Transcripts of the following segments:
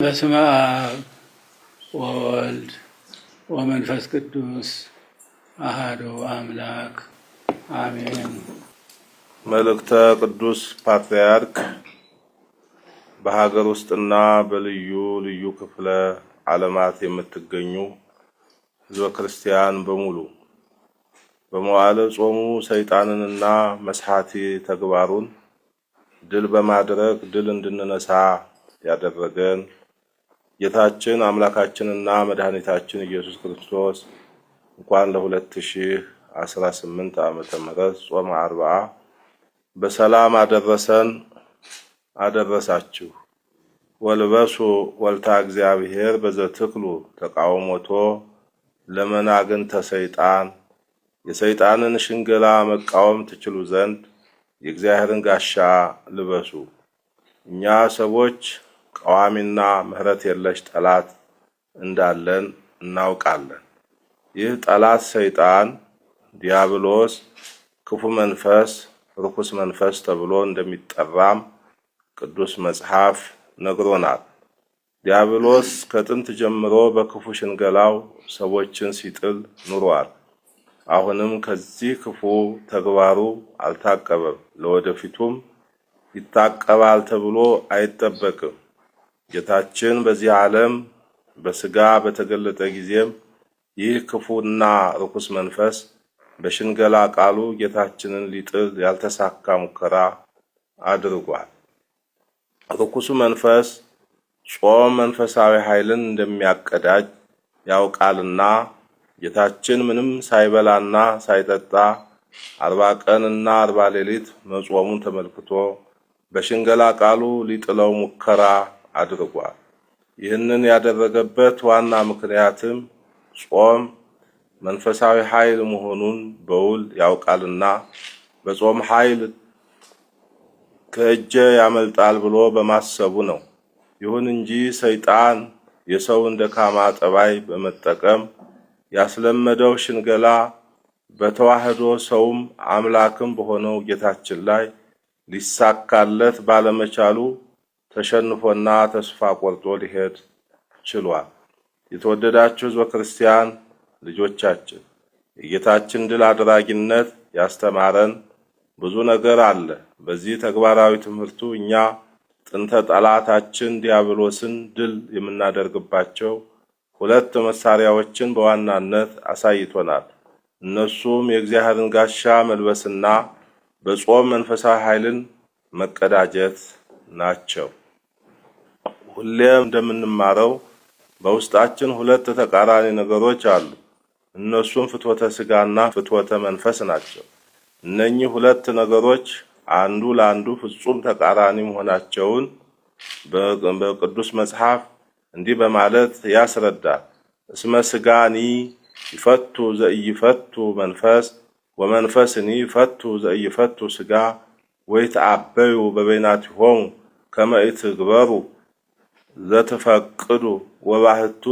በስመ አብ ወወልድ ወመንፈስ ቅዱስ አሃዱ አምላክ አሜን። መልእክተ ቅዱስ ፓትርያርክ በሀገር ውስጥና በልዩ ልዩ ክፍለ ዓለማት የምትገኙ ሕዝበ ክርስቲያን በሙሉ፣ በመዋዕለ ጾሙ ሰይጣንንና መስሐቲ ተግባሩን ድል በማድረግ ድል እንድንነሳ ያደረገን ጌታችን አምላካችንና መድኃኒታችን ኢየሱስ ክርስቶስ እንኳን ለ2018 ዓመተ ምህረት ጾመ 40 በሰላም አደረሰን አደረሳችሁ። ወልበሱ ወልታ እግዚአብሔር በዘትክሉ ተቃውሞቶ ለመናግንተ ሰይጣን፣ የሰይጣንን ሽንገላ መቃወም ትችሉ ዘንድ የእግዚአብሔርን ጋሻ ልበሱ። እኛ ሰዎች ቀዋሚና ምሕረት የለሽ ጠላት እንዳለን እናውቃለን። ይህ ጠላት ሰይጣን፣ ዲያብሎስ፣ ክፉ መንፈስ፣ ርኩስ መንፈስ ተብሎ እንደሚጠራም ቅዱስ መጽሐፍ ነግሮናል። ዲያብሎስ ከጥንት ጀምሮ በክፉ ሽንገላው ሰዎችን ሲጥል ኑሯል። አሁንም ከዚህ ክፉ ተግባሩ አልታቀበም፣ ለወደፊቱም ይታቀባል ተብሎ አይጠበቅም። ጌታችን በዚህ ዓለም በስጋ በተገለጠ ጊዜም ይህ ክፉና ርኩስ መንፈስ በሽንገላ ቃሉ ጌታችንን ሊጥል ያልተሳካ ሙከራ አድርጓል። ርኩሱ መንፈስ ጾም መንፈሳዊ ኃይልን እንደሚያቀዳጅ ያውቃልና ጌታችን ምንም ሳይበላና ሳይጠጣ 40 ቀንና 40 ሌሊት መጾሙን ተመልክቶ በሽንገላ ቃሉ ሊጥለው ሙከራ አድርጓል። ይህንን ያደረገበት ዋና ምክንያትም ጾም መንፈሳዊ ኃይል መሆኑን በውል ያውቃልና በጾም ኃይል ከእጀ ያመልጣል ብሎ በማሰቡ ነው። ይሁን እንጂ ሰይጣን የሰውን ደካማ ጠባይ በመጠቀም ያስለመደው ሽንገላ በተዋህዶ ሰውም አምላክም በሆነው ጌታችን ላይ ሊሳካለት ባለመቻሉ ተሸንፎና ተስፋ ቆርጦ ሊሄድ ችሏል። የተወደዳችሁ ሕዝበ ክርስቲያን ልጆቻችን፣ የጌታችን ድል አድራጊነት ያስተማረን ብዙ ነገር አለ። በዚህ ተግባራዊ ትምህርቱ እኛ ጥንተ ጠላታችን ዲያብሎስን ድል የምናደርግባቸው ሁለት መሳሪያዎችን በዋናነት አሳይቶናል። እነሱም የእግዚአብሔርን ጋሻ መልበስና በጾም መንፈሳዊ ኃይልን መቀዳጀት ናቸው። ሁሌም እንደምንማረው በውስጣችን ሁለት ተቃራኒ ነገሮች አሉ። እነሱም ፍትወተ ስጋና ፍትወተ መንፈስ ናቸው። እነኚህ ሁለት ነገሮች አንዱ ለአንዱ ፍጹም ተቃራኒ መሆናቸውን በቅዱስ መጽሐፍ እንዲህ በማለት ያስረዳል። እስመ ስጋኒ ይፈቱ ዘኢይፈቱ መንፈስ ወመንፈስኒ ይፈቱ ዘኢይፈቱ ስጋ፣ ወይትአበዩ በበይናቲሆሙ ከመ ኢትግበሩ ዘትፈቅዱ፣ ወባህቱ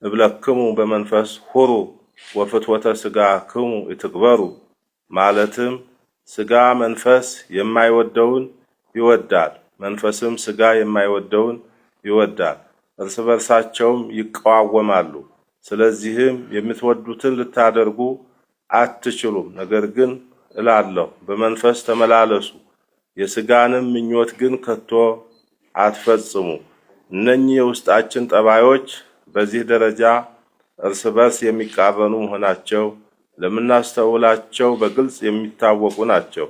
እብለክሙ በመንፈስ ሁሩ ወፍትወተ ስጋክሙ ኢትግበሩ። ማለትም ስጋ መንፈስ የማይወደውን ይወዳል፣ መንፈስም ስጋ የማይወደውን ይወዳል፣ እርስ በርሳቸውም ይቃወማሉ። ስለዚህም የምትወዱትን ልታደርጉ አትችሉም። ነገር ግን እላለሁ በመንፈስ ተመላለሱ፣ የስጋንም ምኞት ግን ከቶ አትፈጽሙ። እነኚህ የውስጣችን ጠባዮች በዚህ ደረጃ እርስ በርስ የሚቃረኑ መሆናቸው ለምናስተውላቸው በግልጽ የሚታወቁ ናቸው።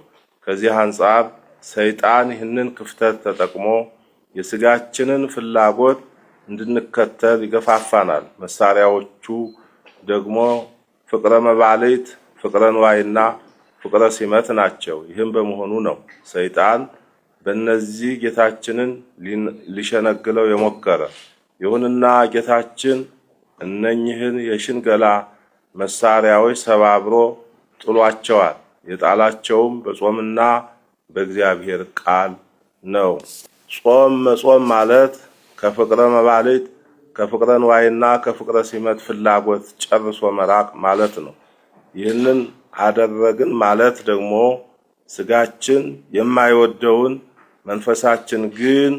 ከዚህ አንጻር ሰይጣን ይህንን ክፍተት ተጠቅሞ የስጋችንን ፍላጎት እንድንከተል ይገፋፋናል። መሳሪያዎቹ ደግሞ ፍቅረ መባልት፣ ፍቅረ ንዋይና ፍቅረ ሲመት ናቸው። ይህም በመሆኑ ነው ሰይጣን በእነዚህ ጌታችንን ሊሸነግለው የሞከረ። ይሁንና ጌታችን እነኝህን የሽንገላ መሳሪያዎች ሰባብሮ ጥሏቸዋል። የጣላቸውም በጾምና በእግዚአብሔር ቃል ነው። ጾም መጾም ማለት ከፍቅረ መባልት፣ ከፍቅረ ንዋይና ከፍቅረ ሲመት ፍላጎት ጨርሶ መራቅ ማለት ነው። ይህንን አደረግን ማለት ደግሞ ስጋችን የማይወደውን መንፈሳችን ግን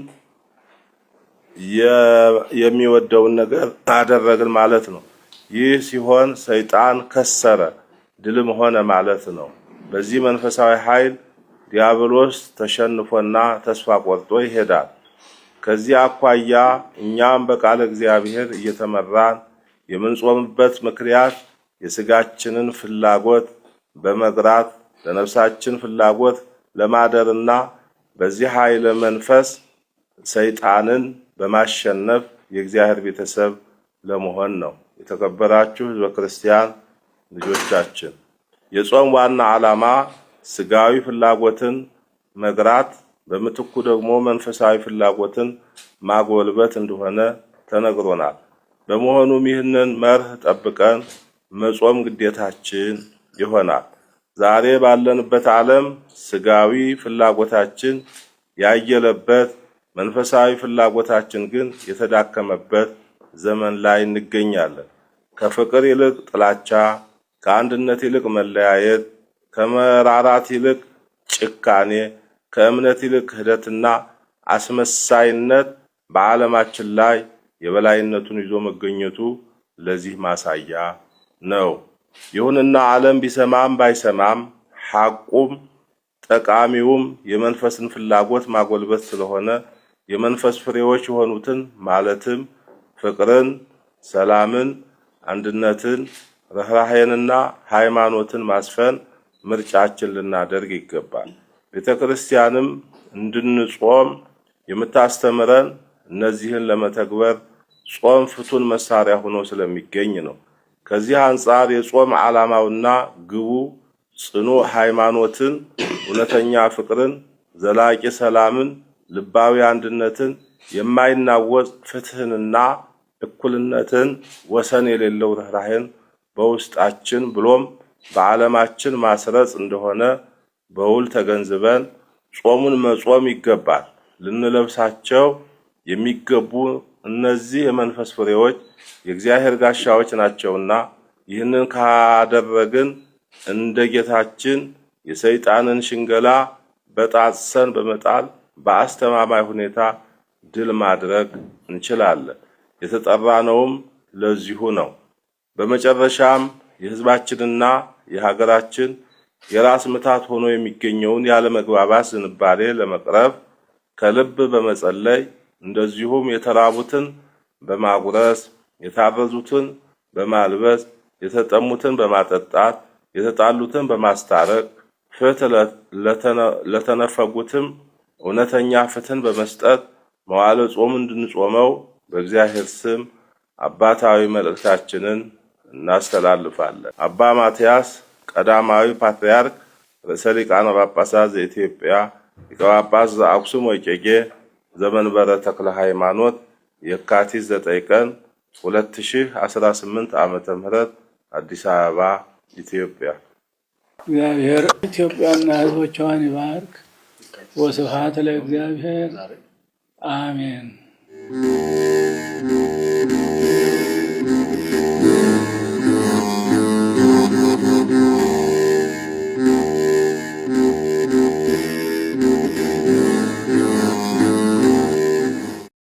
የሚወደውን ነገር አደረግን ማለት ነው። ይህ ሲሆን ሰይጣን ከሰረ፣ ድልም ሆነ ማለት ነው። በዚህ መንፈሳዊ ኃይል ዲያብሎስ ተሸንፎና ተስፋ ቆርጦ ይሄዳል። ከዚህ አኳያ እኛም በቃለ እግዚአብሔር እየተመራን የምንጾምበት ምክንያት የስጋችንን ፍላጎት በመግራት ለነፍሳችን ፍላጎት ለማደርና በዚህ ኃይለ መንፈስ ሰይጣንን በማሸነፍ የእግዚአብሔር ቤተሰብ ለመሆን ነው። የተከበራችሁ ሕዝበ ክርስቲያን ልጆቻችን፣ የጾም ዋና ዓላማ ስጋዊ ፍላጎትን መግራት፣ በምትኩ ደግሞ መንፈሳዊ ፍላጎትን ማጎልበት እንደሆነ ተነግሮናል። በመሆኑም ይህንን መርህ ጠብቀን መጾም ግዴታችን ይሆናል። ዛሬ ባለንበት ዓለም ስጋዊ ፍላጎታችን ያየለበት፣ መንፈሳዊ ፍላጎታችን ግን የተዳከመበት ዘመን ላይ እንገኛለን። ከፍቅር ይልቅ ጥላቻ፣ ከአንድነት ይልቅ መለያየት፣ ከመራራት ይልቅ ጭካኔ፣ ከእምነት ይልቅ ክህደትና አስመሳይነት በዓለማችን ላይ የበላይነቱን ይዞ መገኘቱ ለዚህ ማሳያ ነው። ይሁንና ዓለም ቢሰማም ባይሰማም ሐቁም ጠቃሚውም የመንፈስን ፍላጎት ማጎልበት ስለሆነ የመንፈስ ፍሬዎች የሆኑትን ማለትም ፍቅርን፣ ሰላምን፣ አንድነትን፣ ርኅራኄንና ሃይማኖትን ማስፈን ምርጫችን ልናደርግ ይገባል። ቤተ ክርስቲያንም እንድንጾም የምታስተምረን እነዚህን ለመተግበር ጾም ፍቱን መሳሪያ ሆኖ ስለሚገኝ ነው። ከዚህ አንጻር የጾም ዓላማውና ግቡ ጽኑ ሃይማኖትን፣ እውነተኛ ፍቅርን፣ ዘላቂ ሰላምን፣ ልባዊ አንድነትን፣ የማይናወጽ ፍትህንና እኩልነትን፣ ወሰን የሌለው ርኅራኄን በውስጣችን ብሎም በዓለማችን ማስረጽ እንደሆነ በውል ተገንዝበን ጾሙን መጾም ይገባል። ልንለብሳቸው የሚገቡ እነዚህ የመንፈስ ፍሬዎች የእግዚአብሔር ጋሻዎች ናቸውና ይህንን ካደረግን እንደ ጌታችን የሰይጣንን ሽንገላ በጣጥሰን በመጣል በአስተማማኝ ሁኔታ ድል ማድረግ እንችላለን። የተጠራነውም ለዚሁ ነው። በመጨረሻም የሕዝባችንና የሀገራችን የራስ ምታት ሆኖ የሚገኘውን ያለመግባባት ዝንባሌ ለመቅረፍ ከልብ በመጸለይ፣ እንደዚሁም የተራቡትን በማጉረስ፣ የታረዙትን በማልበስ፣ የተጠሙትን በማጠጣት፣ የተጣሉትን በማስታረቅ፣ ፍትህ ለተነፈጉትም እውነተኛ ፍትህን በመስጠት መዋዕለ ጾም እንድንጾመው በእግዚአብሔር ስም አባታዊ መልእክታችንን እናስተላልፋለን። አባ ማትያስ ቀዳማዊ ፓትርያርክ ርእሰ ሊቃነ ጳጳሳት ዘኢትዮጵያ ሊቀ ጳጳስ ዘአክሱም ወዕጨጌ ዘመንበረ ተክለ ሃይማኖት፣ የካቲት 9 ቀን 2018 ዓመተ ምህረት፣ አዲስ አበባ፣ ኢትዮጵያ። እግዚአብሔር ኢትዮጵያና ሕዝቦቿን ይባርክ። ወስብሐት ለእግዚአብሔር፣ አሜን።